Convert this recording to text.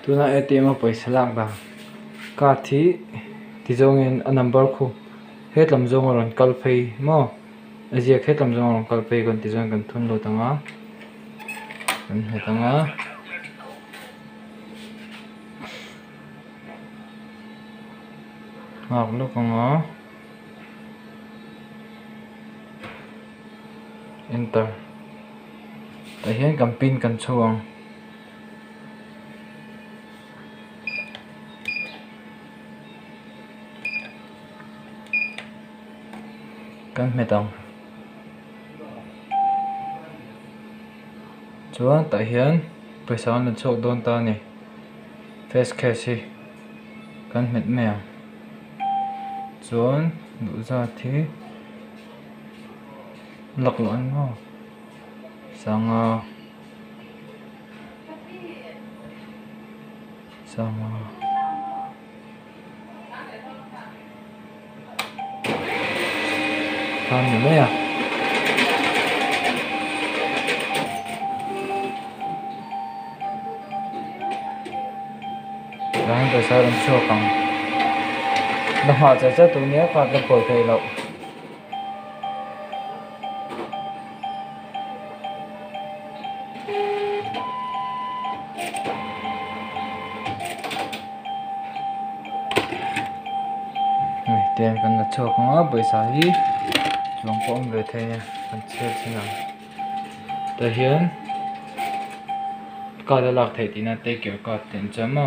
Tuna A_T_M a pawisa lak dan card hi ti zawngin a number khu hetlam zawng a rawn kal phei maw a ziak hetlam zawng a rawn kal phei kan ti zawng kan thun lut ang a kan hmet ang a. Nghak lawk ang a enter tah hian kan pin kan chho ang. Kan hmet ang chuan tah hian pawisa an rawn chhuak dawn ta a ni face cash hi kan hmet mai ang chuan duh zat hi laklawh a ni maw sanga. Sanga khan ni mai a. Chuan pawisa a rawn chhuak ang la nghah char char tur nia card la pawih theih loh. Hei tiang kan la chhuak ang a pawisa hi chuang pawh a awm ve thei a kan chhiar chin ang tah hian card a lak theih tihna take your card tih an cham a.